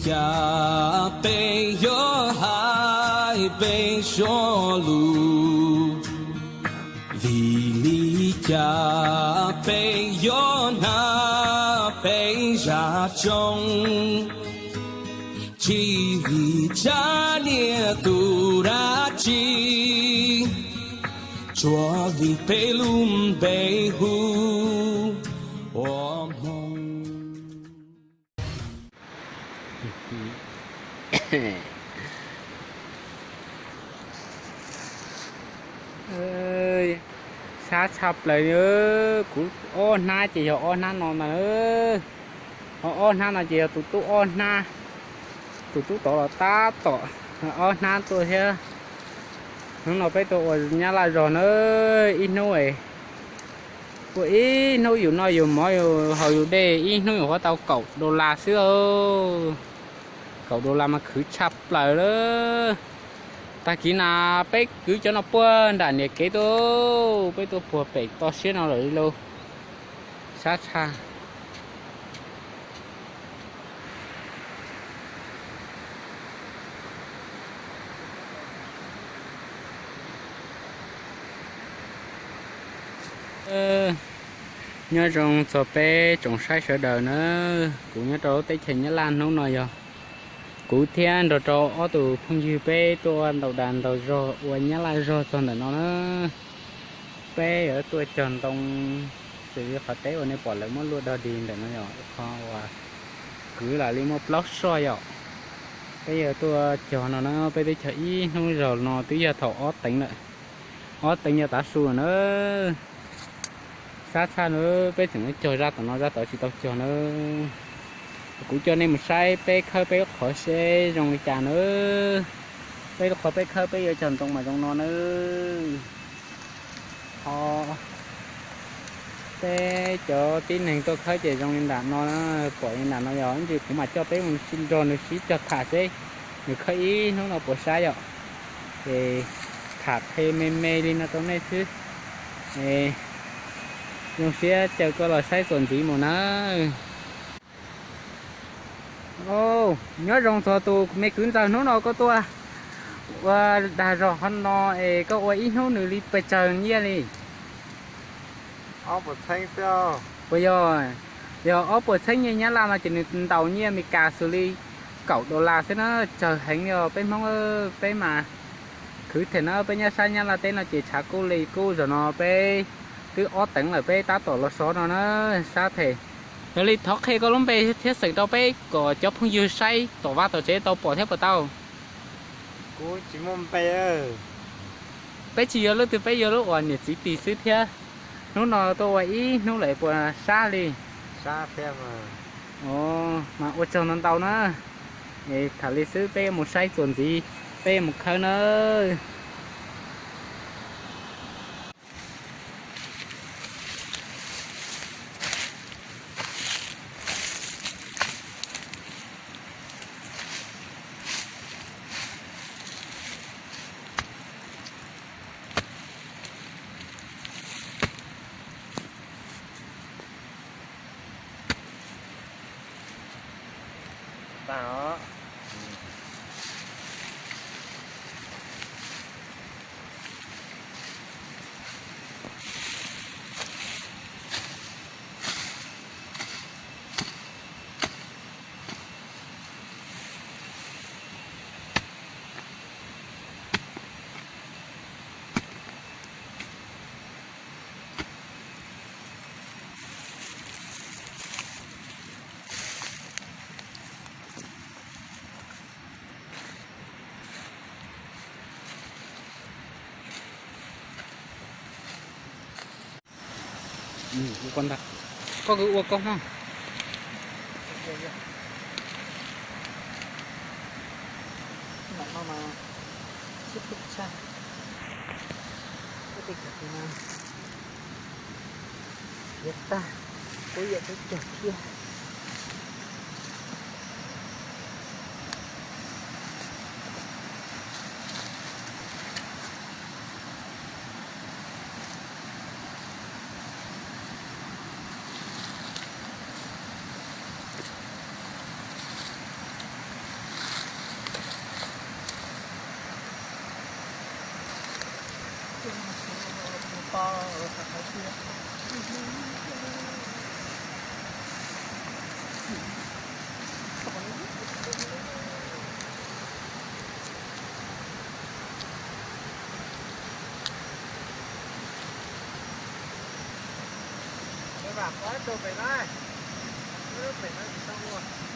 Cas peb yuav hais peb zaj lus? Vim li cas peb yuav hnab peb zaj tsoom? Tsis vim tsab niag tus dab tsi, tsuas vim peb lub npe hu ua Hmoob. Sab tshaj plaws, kuv ob hnab ces yog ob hnab no ntag. Ho ob hnab no ces yog tus tub ob hnab, tus tub tod los tab tom ob hnab tuaj thiab. Hnub no peb tuaj ua nyab laj zog na, ib hnub ua ib hnub yus noj yus mov yus haus yus dej ib hnub yus huab tau kaum dollar xwb. Kaum dollar mas khwv tshaj plaws lawm. Tag kis na peb kwv cov no puag nram niam kev tuaj, peb tuaj puag pem toj siab no lawm li lauj. Sab tshaj. Nyob zoo txog peb tsoom saib sawv daws na, kuv nyob rau lub teb chaws Nyab Laj hnub no yog kuv thiab nrog rau ob tug phooj ywg peb tuaj ua ntaus dag ntaus zog ua nyab laj zog txog ntawm no na. Peb yuav tuaj cog ntoo xws li qhov teb uas nej pom lawv muab luaj dog dig ntawm no yom, qhov uas kwv lam li muaj plaub soj yom. Peb yuav tuaj cog no na, peb twb cog ib hnub zaus no twb yog thaum ob teev lawm, ob teev yog tav su na. Sab tshaj na, peb tseem cog zaj tom no, zaj tod tsis tau cog na. Kuv coj nej mus saib peb khawb peb lub qhov seb zoo li cas na. Peb lub qhov peb khawb peb yuav cog ntoo mas zoo no na. Ho peb cov tib neeg tuaj khawb ces zoo li nram no, pom li nram no yog ib ntsis kuv mam coj peb mus nrog nws sib cog tham seb nws khawb ib hnub no puas sab yom. Ces tham qhia me me li no rau nej xwb. Zoo siab caw koj los saib txuas ntxiv mus na. Nyob zoo txog tus me kwv ntxawg, hnub no koj tuaj ua dag zog hov no es koj ua ib hnub nws li pes tsawg nyiaj li? Puas yog, yog ob puas txheeb nyiaj Nyab Laj no ces nws ntaus nyiaj Amelikas xws li kaum dollar xwb na, tsawg heev li os peb Hmoob, peb mas khwv them na, peb nyob sab Nyab Laj teb no ces tshav kub li kub, zaum no peb twb ob teev lawm peb tab tom los sov no na, sab them. Yog li thov qhia koj lub npe thiab xeem rau peb kom cov phooj ywg saib tom vaj tom tsev tau pom thiab puas tau? Kuv tsis muaj npe. Peb tsis yog lub twg, peb yog lub uas niam txiv tis xwb thiab. Hnub no tuaj ua ib hnub lawm puas sab li? Sab thiab mas. Mas ua tsaug ntau ntau na. Es tham li xwb, peb mus saib txuas ntxiv, peb mus khawb na. Tag os. Koj kwv ua koj hmo. Ntawm no mas sib pheej tshaj. Ua tej cov no ya tag, kuv yam twb cog thiab. Vam qhov rau pem na, pem no tsis tau ua.